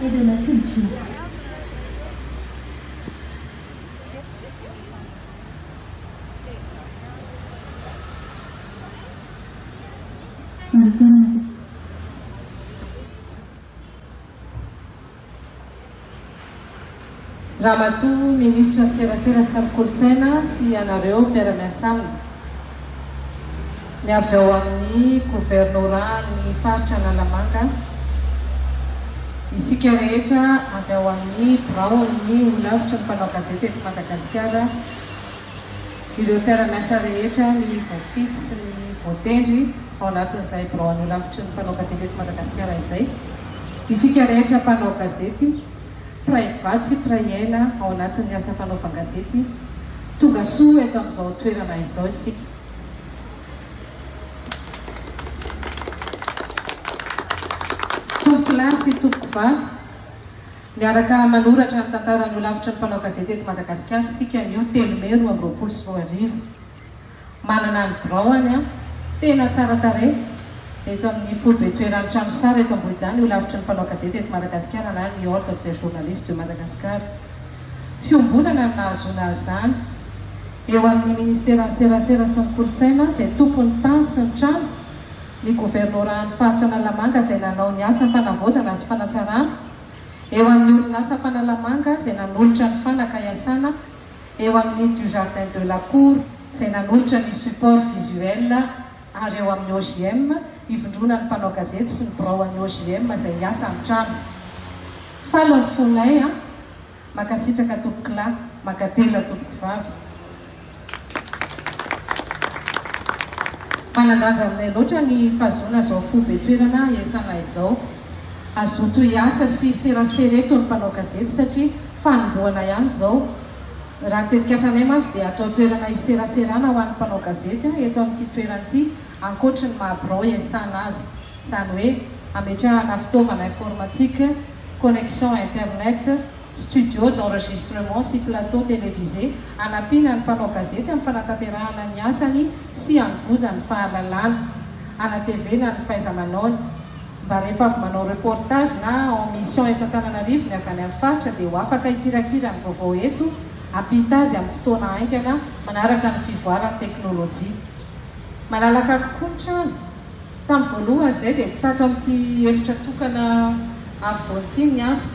et de la culture. Ramatoa Minisitry ny Serasera sy ny Kolontsaina sy ianareo mpiara-miasa aminy, ny avy ao amin'ny Governoran'ny Faritra Analamanga, isika rehetra avy ao amin'ny biraon'ny Holafitry ny Mpanao Gazety eto Madagasikara, ireo mpiara-miasa rehetra, ny voafidy sy ny voatendry ao anatin'izay biraon'ny Holafitry ny Mpanao Gazety eto Madagasikara izay, isika rehetra mpanao gazety. Mpiray vatsy, mpiray aina ao anatin'ny asa fanaovan-gazety, tonga soa eto amin'izao toerana izao isika. Tompokolahy sy tompokovavy, miaraka manoratra ny tantaran'ny holafitry ny mpanao gazety eto Madagasikara isika anio telo mey 2022. Manana ny biraony tena tsara tarehy eto amin'ny foibe toeran'ny trano sary eto Ambohidahy ny holafitry ny mpanao gazety eto Madagasikara na ny Ordre des journalistes de Madagascar. Fiombonana no nahazoana izany eo amin'ny ministeran'ny serasera sy ny kolontsaina izay tompon'ny tany sy ny trano, ny governoran'ny faritra Analamanga izay nanao ny asa fanavaozana sy fanatsarana, eo amin'ny orinasa Fanalamanga izay nanolotra ny fanaka iasana, eo amin'ny du jardin de la cour izay nanolotra ny support visuel ary eo amin'ny OJM ivondronan'ny mpanao gazety sy ny birao an'ny OJM izay hiasa amin'ny trano. Faly ny fonay an! Mankasitraka tompokolahy, mankatelina tompokovavy. Manan-danja aminay loatra ny fahazoana izao foibe toerana iasana izao. Hazoto hiasa sy hiserasera eto ny mpanao gazety satria fanombohana ihany izao. Raha ny tetikasanay mantsy dia hatao toerana hiseraserana ho an'ny mpanao gazety eto amin'ity toerana ity ankoatry ny maha birao iasana azy. Izany hoe hametrahana fitaovana informatique, connexion internet, studio d'enregistrement sy plateau télévisé hanampiana ny mpanao gazety amin'ny fanatanterahana ny asany sy hanovozany fahalalana, hanatevena ny fahaiza-manaony. Mba rehefa avy manao reportage na en mission eto Antananarivo ny avy any amin'ny faritra dia ho afaka hikirakira ny vaovao eto, hampita azy amin'ny fotoana haingana manaraka ny fivoaran'ny teknolojia. Malalaka kokoa ny trano. Tamin'ny voalohany izay dia tato amin'ity efitra tokana afovoany ity ny asa.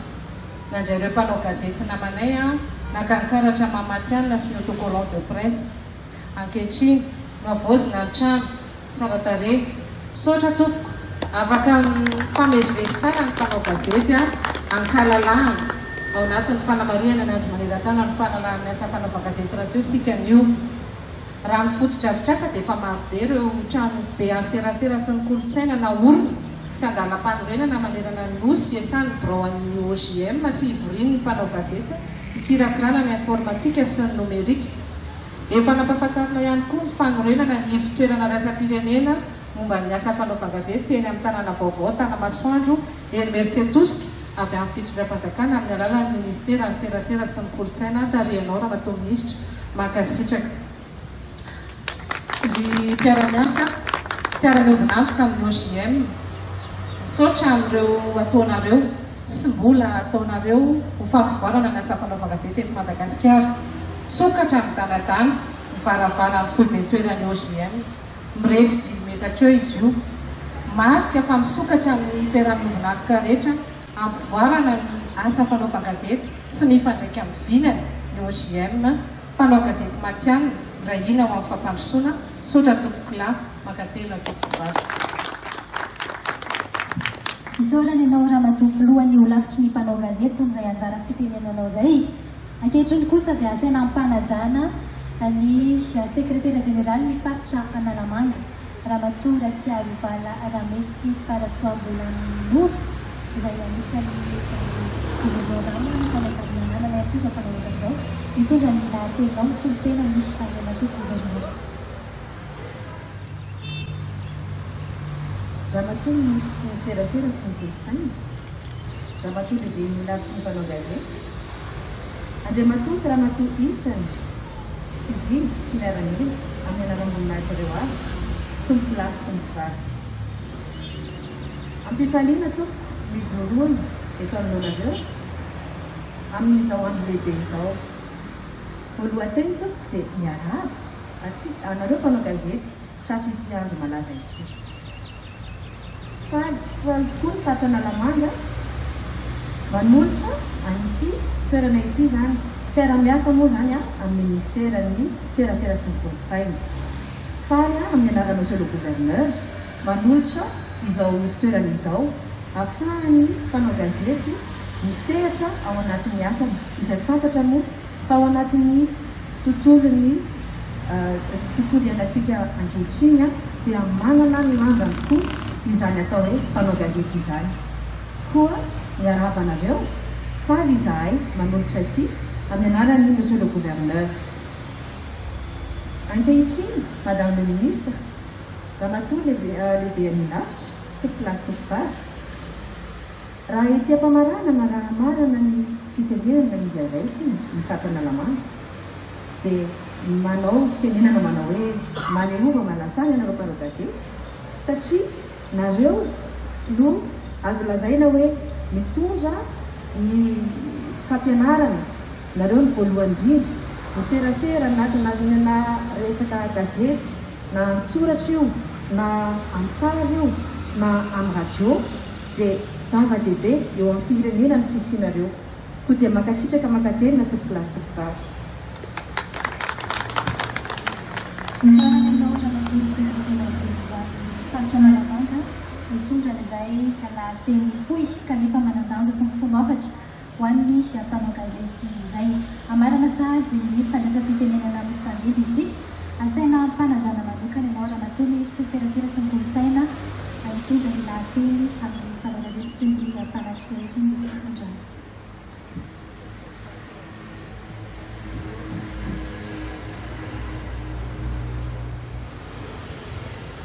Nandray ireo mpanao gazety namanay aho, naka ny karatra maha matihanina sy ny autocollant de presse. Ankehitriny, nohavaozina ny trano. Tsara tarehy. Misaotra tompoko. Afaka mifamezivezy tsara ny mpanao gazety ankalalahana ao anatin'ny fanamarihana ny andro maneran-tany amin'ny fahalalahan'ny asa fanaovan-gazety rahateo isika anio. Raha ny fotodrafitrasa dia efa marobe ireo trano be an'ny serasera sy ny kolontsaina naorina sy andalam-panorenana manerana ny Nosy iasan'ny birao an'ny OJM sy ivorian'ny mpanao gazety hikirakirana ny informatika sy ny nomerika. Efa nampahafantarina ihany koa ny fanorenana ny ivon-toerana iraisam-pirenena momba ny asa fanaovan-gazety eny amin'ny tanàna vaovao Tanamasoandro eny Imerintsiatosika avy amin'ny fitondram-panjakana amin'ny alalan'ny Ministeran'ny Serasera sy ny Kolontsaina tarihanao Ramatoa Minisitra. Mankasitraka. Ry mpiara-miasa, mpiara-miombon'antoka amin'ny OJM, misaotra amin'ireo ataonareo. sy mbola ataonareo ho fampivoarana ny asa fanaovan-gazety eto Madagasikara. Misokatra midanadana ny varavaran'ny foiben-toeran'ny OJM. Mirefy dimy metatra eo izy io. Marika fa misokatra amin'ny fiaraha-miombon'antoka rehetra hampivoarana ny asa fanaovan-gazety sy mifandraika amin'ny vinany ny OJM. Mpanao gazety matihanina, miray hina ho amin'ny fampandrosoana. Misaotra tompokolahy. Mankatelina tompokovavy. Isaorana ianao Ramatoa Filohan'ny Holafitry ny Mpanao Gazety tamin'izay anjara fitenenanao izay. Ankehitriny kosa dia asaina am-panajana ny Sekretera Jeneralin'ny Faritra Analamanga, Ramatoa Ratsiarovala Ramesy Farasoambolanoro, izay anisan'ny governorat moa ny fananganana ihany koa izao fanaovana izao, mitondra ny lahateninao misolo tena ny Andriamatoa Governora. Ramatoa Minisitry ny Serasera sy ny Kolontsaina, Ramatoa Lehiben'ny Holafitry ny Mpanao Gazety, Andriamatoa sy Ramatoa isany, sivily sy miaramila amin'ny anaram-boninahitrareo avy, Tompokolahy sy Tompokovavy. Am-pifaliana tompoko no ijoroana. eto anoloanareo amin'izao andro lehibe izao. Voalohan-teny tompoko dia miarahaba antsika, anareo mpanao gazety tratry ity andro malaza ity. Faly, faly tokoa ny faritra Analamanga manolotra an'ity toerana ity izany. Mpiara-miasa moa izany amin'ny Minisiteran'ny Serasera sy ny Kolontsaina. Faly aho amin'ny anaran'i Monsieur le Gouverneur manolotra izao ivon-toerana izao ahafahan'ny mpanao gazety misehatra ao anatin'ny asany izay fantatra moa fa ao anatin'ny tontolon'ny tontolo iainantsika ankehitriny dia manana ny lanjany tokoa izany atao hoe mpanao gazety izany. Koa miarahaba anareo, faly izahay manolotra ity amin'ny anaran'ny Monsieur le Gouverneur. Ankehitriny, Madame le Ministre, Ramatoa Lehiben'ny Holafitra, Tompokolahy sy Tompovavy, Raha ety am-pamaranana na raha hamarana ny fitenenana izay raisiny ny faritra Analamanga dia manao fitenenana manao hoe maneova malasana ianareo mpanao gazety satria nareo no azo lazaina hoe mitondra ny fampianarana, nareo no voalohany indrindra miserasera anatina na resaka gazety na an-tsoratra io na an-tsary io na amin'ny radio. dia zava-dehibe eo amin'ny firenena ny fisianareo. Koa dia mankasitraka mankatelina tompokolahy sy tompovavy. Isaorana ianao Ramatoa Sekretera Jeneralin'ny Faritra Analamanga nitondra an'izay lahateny fohy kanefa manan-danja sy mifono hafatra ho an'ny mpanao gazety izay. Hamarana sahady ny fandraisam-pitenenana mifandimby isika. Asaina am-panajana manokana ianao Ramatoa Minisitry ny Serasera sy ny Kolontsaina hitondra ny lahateny amin'ny mpanao gazety sy ny mpanatrika rehetra ny androany.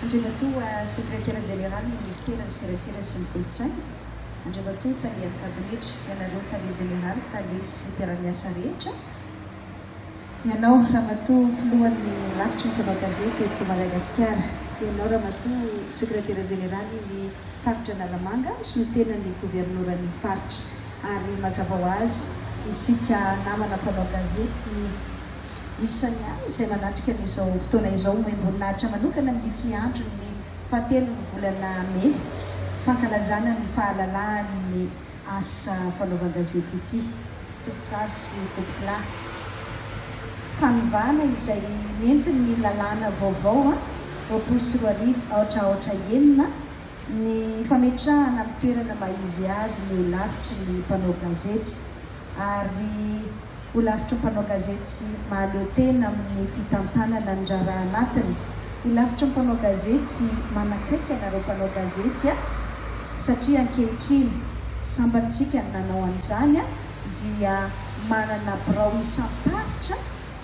Andriamatoa Sekretera Jeneralin'ny Minisiteran'ny Serasera sy ny Kolontsaina, Andriamatoa Talehan'ny Kabinetra, ianareo Tale Jeneraly, Tale sy mpiara-miasa rehetra, ianao Ramatoa Filohan'ny Holafitry ny Mpanao Gazety eto Madagasikara, ianao Ramatoa Sekretera Jeneraly ny Faritra Analamanga misolo tena ny Governoran'ny Faritra ary mazava ho azy isika namana mpanao gazety isany izay manatrika an'izao fotoana izao omem-boninahitra manokana amin'ity andron'ny Fahatelon'ny volana mey, fankalazana ny fahalalahan'ny asa fanaovan-gazety ity, tompokovavy sy tompokolahy. Fanovana izay nentin'ny lalàna vaovao 2020 aotra aotra enina, ny fametrahana amin'ny toerana maha izy azy ny holafitry ny mpanao gazety ary Holafitry ny mpanao gazety mahaleo tena amin'ny fitantanana ny raharaha anatiny. Holafitry ny mpanao gazety manakaiky anareo mpanao gazety satria ankehitriny, sambany tsika ny nanao an'izany, dia manana birao isam-paritra,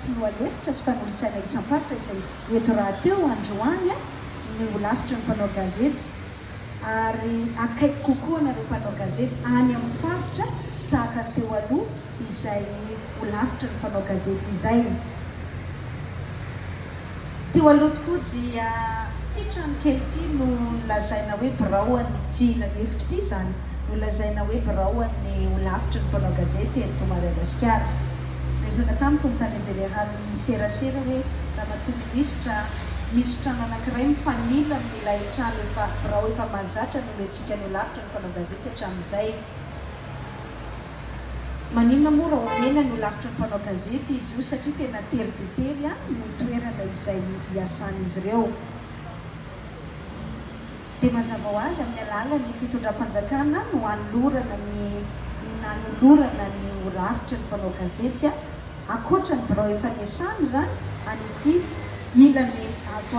filoha lefitra sy mpanolotsaina isam-paritra izay eto rahateo androany ny holafitry ny mpanao gazety. ary akaiky kokoa anareo mpanao gazety any amin'ny faritra tsy tahaka ny teo aloha izay ho lavitry ny mpanao gazety izay. Teo aloha tokoa dia ity trano kely ity no nolazaina hoe birao an'ity lalefitra ity izany nolazaina hoe birao an'ny ho lavitry ny mpanao gazety eto Madagasikara. Niresaka tamiko ny tale jeneralin'ny serasera hoe Ramatoa Minisitra misy trano anankiray mifanila amin'ilay trano efa birao efa mahazatra nomentsika ny holafitry ny mpanao gazety hatramin'izay. Maninona moa raha omena ny holafitry ny mpanao gazety izy io satria tena tery dia tery ny toerana izay iasan'izy ireo. Dia mazava ho azy amin'ny alalan'ny fitondram-panjakana no anolorana ny nanolorana ny holafitry ny mpanao gazety ankoatra ny birao efa niasana izany any ity ilany ato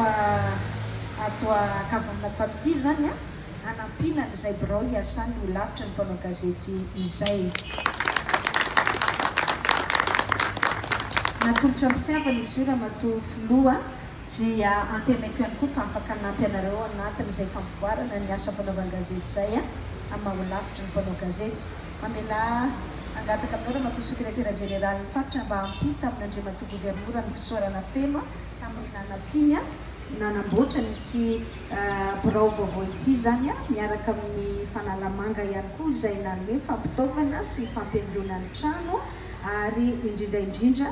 ato ankavanako ato ity izany hanampiana an'izay birao hiasan'ny holafitry ny mpanao gazety izay. Natolotra am-pitiavana izy io Ramatoa Filoha dia antenaiko ihany koa fa afaka hanampy anareo ao anatin'izay fampivoarana ny asa fanaovan-gazety izay amin'ny maha holafitry ny mpanao gazety. Mamelà hangataka aminao Ramatoa Sekretera Jeneralin'ny Faritra mba hampita amin'Andriamatoa Governora ny fisaorana feno tamin'ny nanampiany. nanamboatra an'ity birao vaovao ity izany miaraka amin'ny Fanalamanga ihany koa izay nanome fampitaovana sy fampihaingoana ny trano ary indrindra indrindra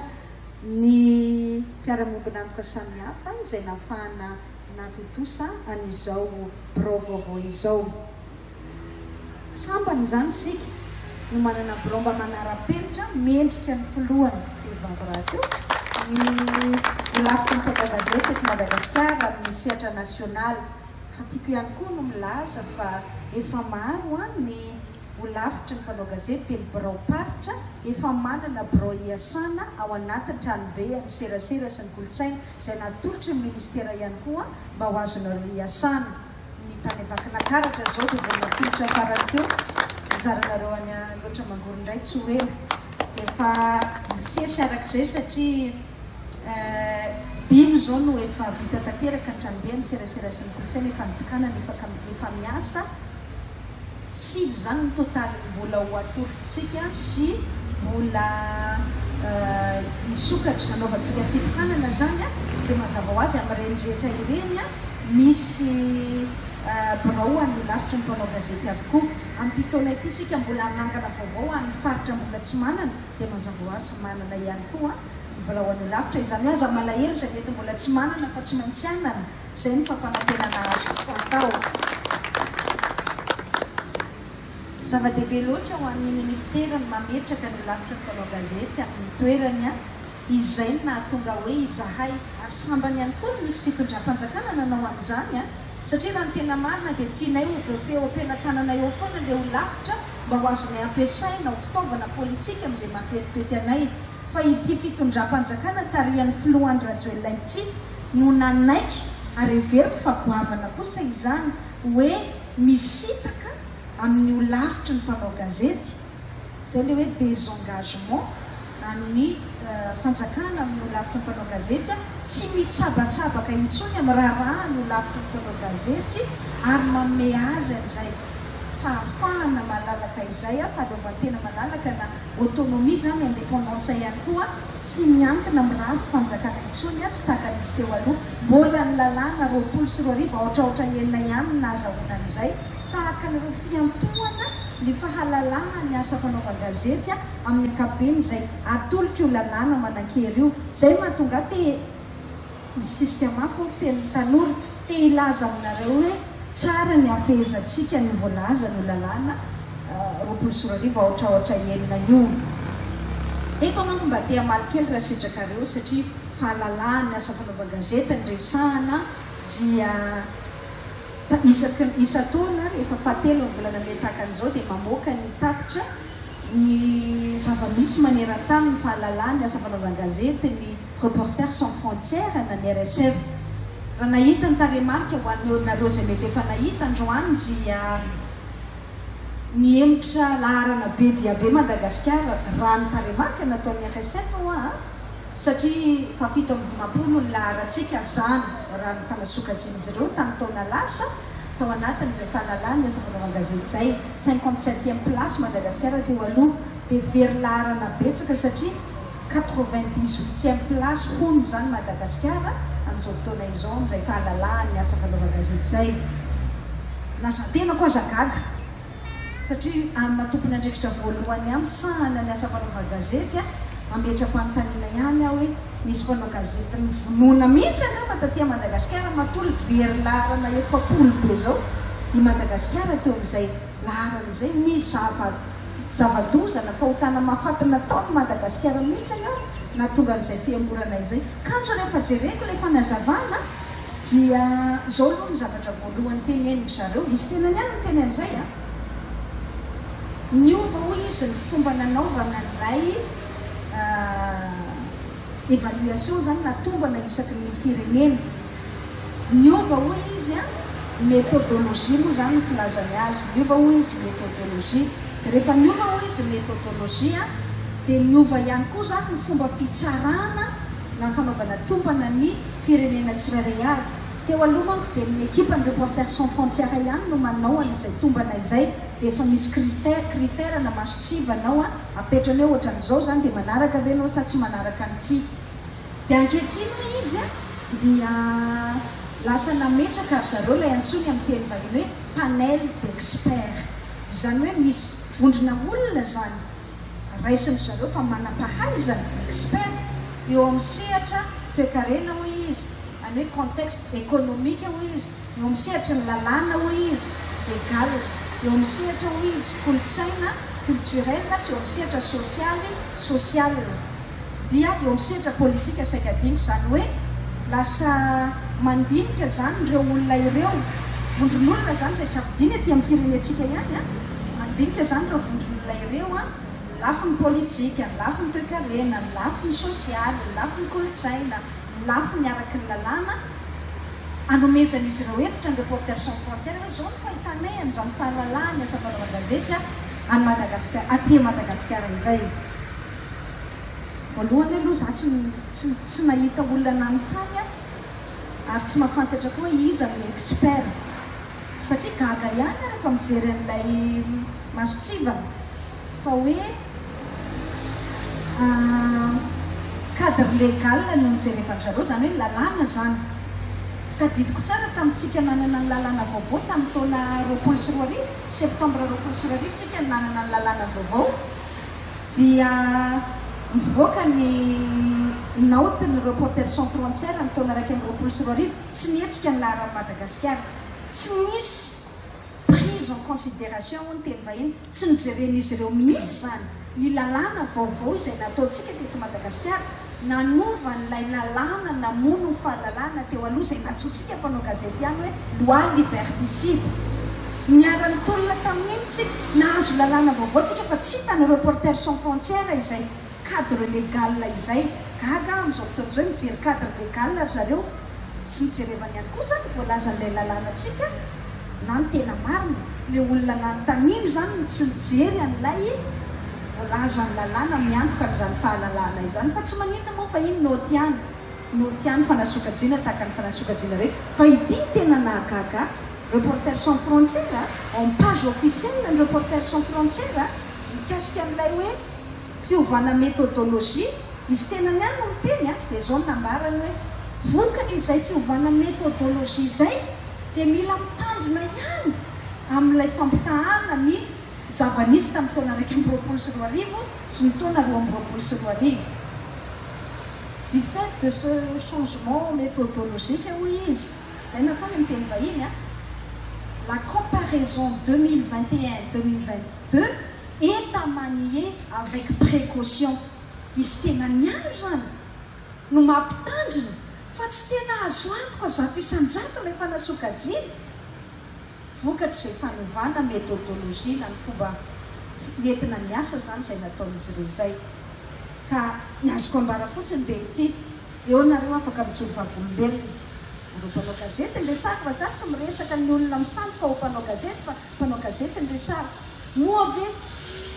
ny mpiara-miombon'antoka samihafa izay nahafahana nahatontosa an'izao birao vaovao izao. Sambany izany isika no manana birao mba manara-penitra mendrika ny filohany vehivavy rahateo, ny holafitry ny mpanao gazety eto Madagasikara amin'ny sehatra nasionaly. Fa tiako ihany koa no milaza fa efa maro ny holafitry ny mpanao gazety dia ny biraom-paritra efa manana birao hiasana ao anatin'ny tranobe an'ny serasera sy ny kolontsaina izay natolotry ny ministera ihany koa mba ho azonareo hiasana. Ny tany Vakinakaratra izao dia vao natolotra farany teo, anjaranareo any Alaotra Mangoro indray tsy ho ela. Efa misesy arak'izay satria dimy izao no efa vita tanteraka ny tranobe an'ny serasera sy ny kolontsaina efa notokanana, efa miasa. Sivy izany ny totalin'ny mbola ho atolotritsika sy mbola hisokatra hanaovantsika fitokanana izany dia mazava ho azy amin'ireny rehetra ireny misy birao an'ny holafitry ny mpanao gazety avokoa. Amin'ity taona ity isika mbola hanangana vaovao ho an'ny faritra mbola tsy manana dia mazava ho azy fa manana ihany koa ny birao an'ny holafitra. Izany hoe aza malahelo izay mety mbola tsy manana fa tsy maintsy hanana. Izay no fampanantenana azoko atao. Zava-dehibe loatra ho an'ny Minisitera ny mametraka ny holafitry ny mpanao gazety amin'ny toerany, izay no nahatonga hoe izahay, ary sambany ihany koa no nisy fitondram-panjakana nanao an'izany, satria raha ny tena marina dia tianay ho voafehy eo am-pelatananay eo foana ilay holafitra mba ho azonay ampiasaina ho fitaovana politika amin'izay mampetipety anay. Fa ity fitondram-panjakana tarihan'ny filoha Andry Rajoelina ity no nanaiky ary heveriko fa goavana kosa izany hoe misintaka amin'ny holafitry ny mpanao gazety, izay ilay hoe désengagement an'ny fanjakana amin'ny holafitry ny mpanao gazety, tsy mitsabatsabaka intsony amin'ny raharahan'ny holafitry ny mpanao gazety ary manome azy an'izay fahafahana malalaka izay, fahaleovantena malalaka na Autonomie izany, indépendance ihany koa, tsy miankina amin'ny rafi-panjakana intsony, tsy tahaka ny izy teo aloha. Mbola ny lalàna 2020 aotraotra enina ihany no nahazahoana an'izay, tahaka an'ireo fiantohana ny fahalalahan'ny asa fanaovan-gazety amin'ny ankapobeny izay atolotr'io lalàna manan-kery io. Izay no mahatonga ahy te. Misisika mafy hoy fitenin'ny tanora. Te hilaza aminareo hoe tsara ny hafehezantsika an'io voalazan'io lalàna 2020 aotra aotra enina io. Eto aho manko mba te hamaly kely raha sitrakareo satria fahalalahan'ny asa fanaovan-gazety ny resahana dia isaky ny isan-taona rehefa fahatelon'ny volana mey tahaka an'izao dia mamoaka ny tatitra ny zava-misy maneran-tany ny fahalalahan'ny asa fanaovan-gazety ny Reporters sans frontières na ny RSF. Raha nahita ny tarehimarika ho anareo izay mety efa nahita androany dia nihemotra laharana be dia be Madagasikara raha ny tarehimarika nataon'ny RSF hoa a! Satria faha 57 no laharantsika zany raha ny fanasokajian'izy ireo tamin'ny taona lasa tao anatin'izay fahalalahana asa fanaovan-gazety izay. Cinquante-septième place Madagasikara teo aloha dia very laharana betsaka satria Quatre-vingt-dix-huitième place hono izany Madagasikara amin'izao fotoana izao amin'izay fahalalahan'ny asa fanaovan-gazety izay. Na za tenako aza gaga satria amin'ny maha tompon'andraikitra voalohany ahy misahana ny asa fanaovan-gazety mametra-panontaniana ihany aho hoe nisy mpanao gazety nivonoana mihitsy angamba taty Madagasikara matoa very laharana 40 be izao i Madagasikara teo amin'izay laharana izay. Misy zava Zava-doza na fahotana mahafaty nataon'i Madagasikara mihitsy angamba nahatonga an'izay fihemorana izay. Kanjo rehefa jereko ilay fanazavana dia izao aloha ny zavatra voalohany tenenin-dry zareo, izy tenany ihany no niteny an'izay an! Niova hoy izy ny fomba nanaovana an'ilay évaluation izany na tombana isaky ny firenena. Niova hoy izy an, méthodologie moa izany no filazany azy, niova hoy izy méthodologie, dia rehefa niova hoy izy méthodologie an, dia niova ihany koa izany ny fomba fitsarana na ny fanaovana tombana ny firenena tsirairay avy. Teo aloha manko dia ny ekipan'ny Reporters sans frontières ihany no manao an'izay tombana izay, dia efa misy critère, critère na mason-tsivana ao an, apetrany hoe ohatran'izao izany dia manaraka ve ianao sa tsy manaraka an'ity. Dia ankehitriny hoy izy dia. Lasa nametraka ry zareo ilay antsoiny amin'ny teny vahiny hoe panel d'experts. Izany hoe misy vondrona olona izany raisin-dry zareo fa manam-pahaizana, expert, eo amin'ny sehatra toekarena hoy izy, any hoe contexte économique hoy izy, eo amin'ny sehatry ny lalàna hoy izy, légal, eo amin'ny sehatra hoy izy kolontsaina, culturel, sy eo amin'ny sehatra sosialy, social, dia eo amin'ny sehatra politika saika adinoko, izany hoe lasa mandinika izany ireo olona ireo, vondron'olona izany izay safidiana ety amin'ny firenentsika ihany an, mandinika izany ireo vondron'olona ireo an, ny lafiny politika, ny lafiny toekarena, ny lafiny sosialy, ny lafiny kolontsaina, ny lafiny araky ny lalàna, anomezan'izy ireo hevitra ny Reporters sans frontières hoe izao no fahitanay an'izany fahalalahan'ny asa fanaovan-gazety any Madagasikara, aty Madagasikara izay. Voalohany aloha za tsy tsy tsy nahita olona nanontany aho ary tsy mahafantatra koa hoe iza no expert satria gaga ihany aho rehefa mijery an'ilay mason-tsivana fa hoe cadre légal no nijerevan-dry zareo, izany hoe ny lalàna izany. Tadidiko tsara tamintsika nanana ny lalàna vaovao tamin'ny taona 2020, septembre 2020 tsika no nanana ny lalàna vaovao, dia nivoaka ny naoty ny Reporters sans frontières ny taona 2021, tsy nihetsika ny laharan'i Madagasikara, tsy nisy prise en considération hoy ny teny vahiny, tsy nojeren'izy ireo mihitsy izany ny lalàna vaovao izay nataontsika teto Madagasikara, nanova an'ilay lalàna namono ny fahalalahana teo aloha izay nantsointsika mpanao gazety ihany hoe loi liberticide. Niara-nitolona tamin'iny tsika, nahazo lalàna vaovao tsika fa tsy hitan'ny Reporters sans frontières izay cadre légal izay. Gaga aho amin'izao fotoana izao hoe mijery cadre légal ry zareo, tsy nijerevany ihany koa izany ny voalazan'ilay lalànantsika na ny tena marina. Ilay olona nanontaniana izany no tsy nijery an'ilay voalazan'ny lalàna miantoka an'izany fahalalahana izany. Fa tsy maninona moa fa iny naoty ihany, naoty ihany fanasokajiana tahaka ny fanasokajiana rehetra. Fa ity no tena nahagaga ahy, Reporters sans frontières, en page officielle ny Reporters sans frontières, mikasika an'ilay hoe fiovana méthodologie, izy tenany ihany no miteny an, dia izao no nambarany hoe, vokatra izay fiovana méthodologie izay dia mila mitandrina ihany amin'ilay fampitahana ny zava-nisy tamin'ny taona 2021 sy ny taona 2022. Du fait de ce changement méthodologique hoy izy, izay nataony amin'ny teny vahiny an, la comparaison 2021 2022 est à manier avec précaution. Izy tenany ihany izany no mampitandrina fa tsy tena azo antoka 100% ilay fanasokajiana vokatr'izay fanovana méthodologie na ny fomba nentina niasa izany izay nataon'izy ireo izay. Ka ny azoko ambara fotsiny dia ity, eo nareo afaka mijoro vavolombelona. Nareo mpanao gazety ny resahako fa za tsy miresaka ny olona misandoka ho mpanao gazety fa mpanao gazety ny resahako. Moa ve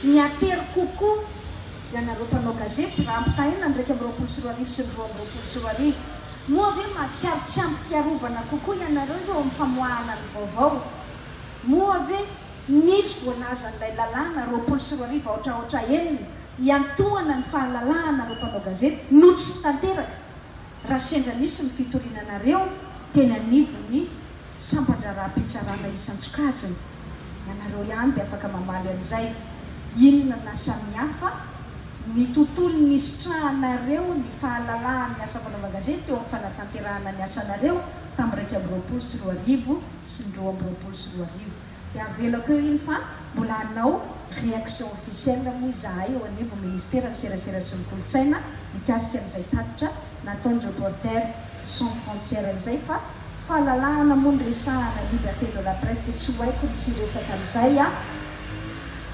mihatery kokoa ianareo mpanao gazety raha ampitahaina ny 2021 sy ny 2022? Moa ve mahatsiaro tsy ampy fiarovana kokoa ianareo eo amin'ny famoahana ny vaovao? Moa ve nisy voalazan'ilay lalàna 2020 aotra aotra enina hiantohana ny fahalalahanareo mpanao gazety no tsy tanteraka raha sendra nisy ny fitoriana anareo teny anivon'ny sampan-draharaham-pitsarana isan-tsokajiny? Ianareo ihany dia afaka mamaly an'izay. Inona na samihafa ny tontolo nisitrahanareo ny fahalalahan'ny asa fanaovan-gazety teo amin'ny fanatanterahana ny asanareo tamin'ny 2021 sy ny 2022? Dia avelako eo iny fa mbola hanao réaction officielle moa izahay eo anivon'ny Ministeran'ny Serasera sy ny Kolontsaina mikasika an'izay tatitra nataon'ny Reporters sans frontières izay fa fahalalahana moa no resahana, liberté de la presse, dia tsy ho haiko ny tsy hiresaka an'izay a!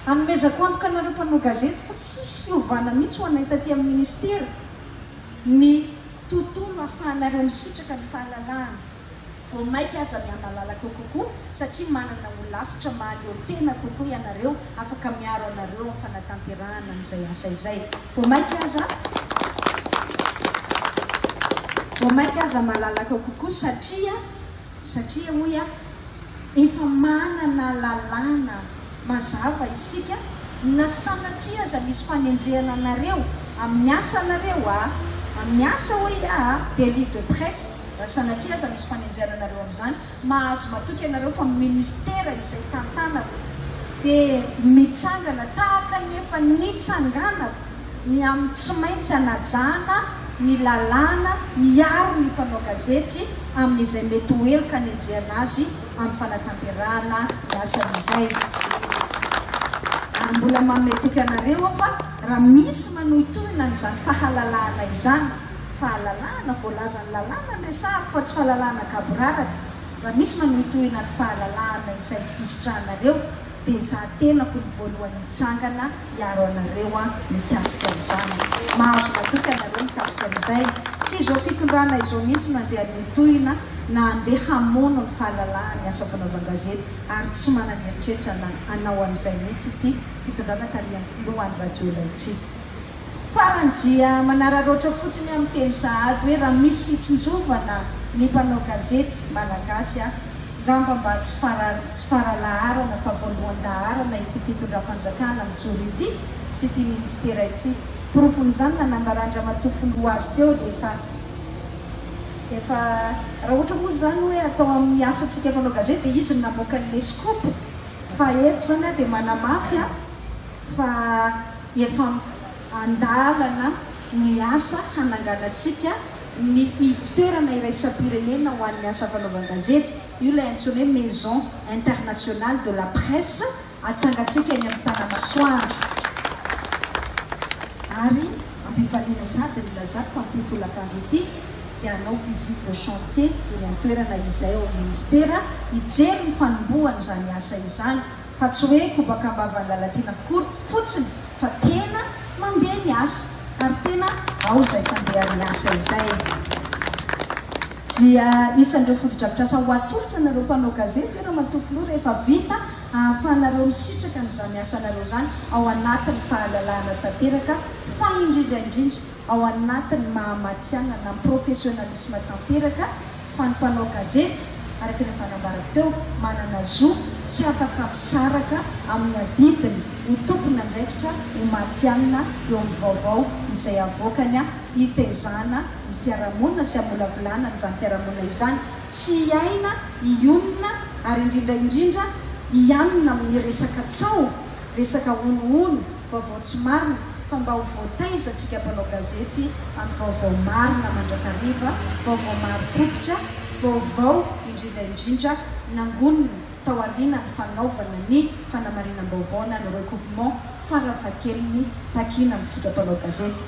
Anomezako antoka anareo mpanao gazety fa tsy hisy fiovana mihitsy ho anay taty amin'ny Ministera ny tontolo ahafahanareo misitraka ny fahalalahana. Vao maika aza mihamalalaka kokoa satria manana holafitra mahaleo tena kokoa ianareo afaka miaro anareo amin'ny fanatanterahana an'izay asa izay. Vao maika aza vao maika aza malalaka kokoa satria satria hoy aho efa manana lalàna mazava isika na sanatria aza misy fanenjehana anareo amin'ny asanareo a, amin'ny asa hoy aho a, délit de presse. Raha sanatria aza misy fanenjehana anareo amin'izany, mahazo matoky ianareo fa ministera izay tantanako dia mitsangana tahaka ny efa nitsanganako ny amin'ny tsy maintsy hanajana ny lalàna miaro ny mpanao gazety amin'izay mety ho heloka hanenjehana azy amin'ny fanatanterahana ny asany izay. Ary mbola manome toky anareo aho fa raha misy manohitohina an'izany fahalalahana izany, fahalalahana voalazan'ny lalàna no resahako fa tsy fahalalahana gaboraraka, raha misy manohitohina ny fahalalahana izay hisitrahanareo dia izaho tenako no voalohany hitsangana hiaro anareo an mikasika an'izany. Mahazo matoky anareo mikasika an'izay. Tsy izao fitondrana izao mihitsy no andeha hanohitohina na andeha hamono ny fahalalahan'ny asa fanaovan-gazety ary tsy manana eritreritra na hanao an'izay mihitsy ity fitondrana tarihan'ny filoha Andry Rajoelina ity. Farany dia manararaotra fotsiny aho miteny sahady hoe raha misy fitsinjovana ny mpanao gazety Malagasy a, ngamba mba tsy fara tsy faralaharana fa voalohan-daharana ity fitondram-panjakana mijoro ity sy ity ministera ity. Porofon'izany nanambaran-dRamatoa Filoha azy teo dia efa efa raha ohatra moa izany hoe atao amin'ny asantsika mpanao gazety dia izy no namoaka an'ilay scoop fa eto izany aho dia manamafy a fa efa an-dalana ny asa hananganantsika ny ivon-toerana iraisam-pirenena ho an'ny asa fanaovan-gazety, io ilay antsoina hoe Maison Internationale de la Presse atsangantsika eny amin'ny Tanamasoandro. Ary ampifaliana sady ny nilazako fa amin'ity tolakandro ity dia hanao visite de chantier eny an-toerana izay ao amin'ny Ministera hijery ny fanombohan'izany asa izany. Fa tsy hoe kobaka am-bavan'i Lalatiana akory fotsiny fa tena mandeha ny asa ary tena ao izay fandehan'ny asa izay. Dia isan'ireo fotodrafitrasa ho atolotra anareo mpanao gazety io Ramatoa Filoha rehefa vita ahafahanareo misitraka an'izany asanareo izany ao anatin'ny fahalalahana tanteraka fa indrindra indrindra ao anatin'ny maha-matihanina na professionnalisme tanteraka fa ny mpanao gazety, araka ny efa nambarako teo, manana zo tsy afaka misaraka amin'ny adidiny ho tompon'andraikitra ho matihanina eo amin'ny vaovao izay avoakany hitezana ny fiarahamonina sy hamolavolana an'izany fiarahamonina izany tsy hiaina, hionona ary indrindra indrindra hianina amin'ny resaka tsaho, resaka honohono, vaovao tsy marina fa mba ho voataiza antsika mpanao gazety amin'ny vaovao marina mandrakariva, vaovao marim-pototra, vaovao indrindra indrindra nangonina tao aorianan'ny fanaovana ny fanamarinam-baovao na ny recoupement farafahakeliny takiana amintsika mpanao gazety.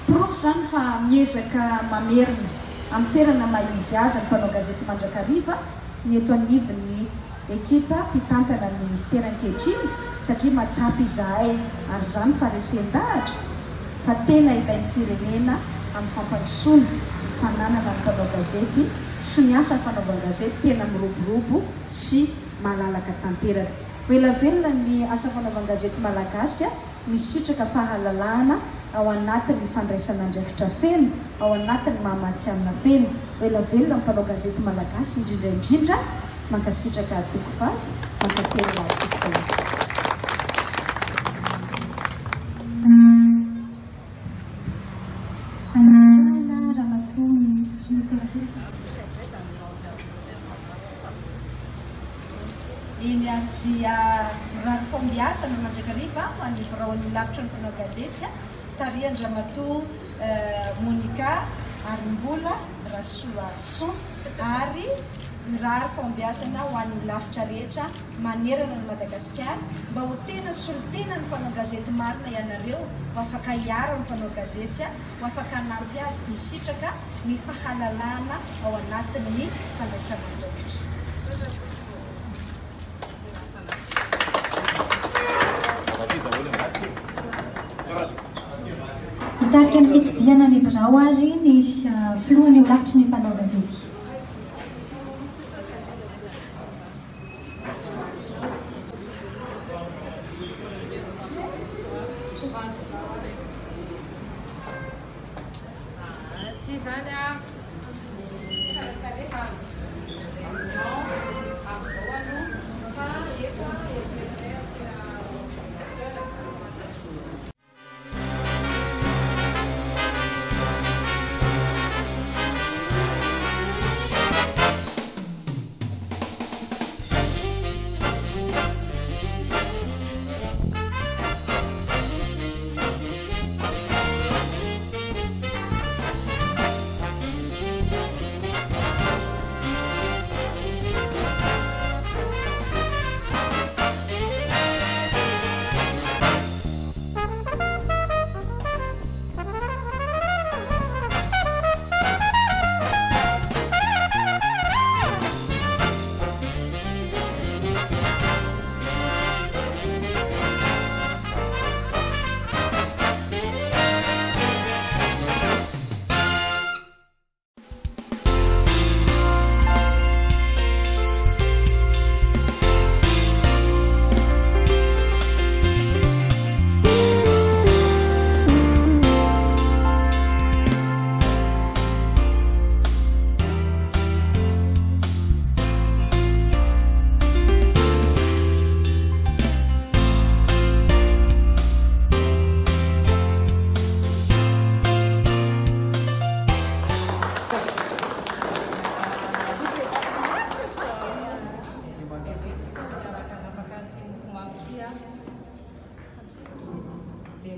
Porofo izany fa miezaka mamerina amin'ny toerana maha izy azy ny mpanao gazety mandrakariva ny eto anivon'ny Ekipa mpitantana ny Minisitera ankehitriny satria mahatsapa izahay ary izany faharesen-dahatra fa tena ilain'ny firenena amin'ny fampandrosoana ny fananana ny mpanao gazety sy ny asa fanaovan-gazety tena miroborobo sy malalaka tanteraka. Ho ela velona ny asa fanaovan-gazety malagasy misitraka fahalalahana ao anatin'ny fandraisana andraikitra feno, ao anatin'ny maha matihanina feno. Ho ela velona ny mpanao gazety malagasy indrindra indrindra. Mankasitraka tokovavy, mankatelina tompokolahy. Ankasitrahana Ramatoa Minisitry ny Serasera sy. Eny ary dia mirary fahombiazana mandrakariva ho an'ny biraon'ny lavitra ny mpanao gazety tarihan-dRamatoa Monica Harimbola Rasoloarison ary mirary fahombiazana ho an'ny holafitra rehetra manerana an'i Madagasikara mba ho tena solontenan'ny mpanao gazety marina ianareo ho afaka hiaro ny mpanao gazety ho afaka hanampy azy hisitraka ny fahalalahana ao anatin'ny fandraisana andraikitra. Hitarika ny fitsidihana ny birao ary ny filohan'ny holafitry ny mpanao gazety.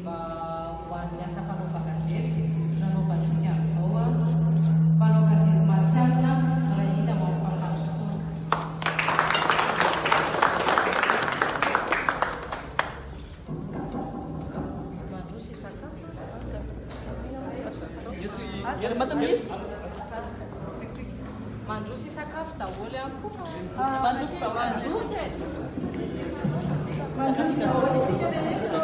mba ho an'ny asa fanaovan-gazety no nanaovantsika an'izao. Mpanao gazety matihanina, miray hina ho amin'ny fampandrosoana. Mandroso hisakafo. Mandroso hisakafo daholo ihany koa. Mandroso daholo. Mandroso e. Mandroso daholo isika rehetra.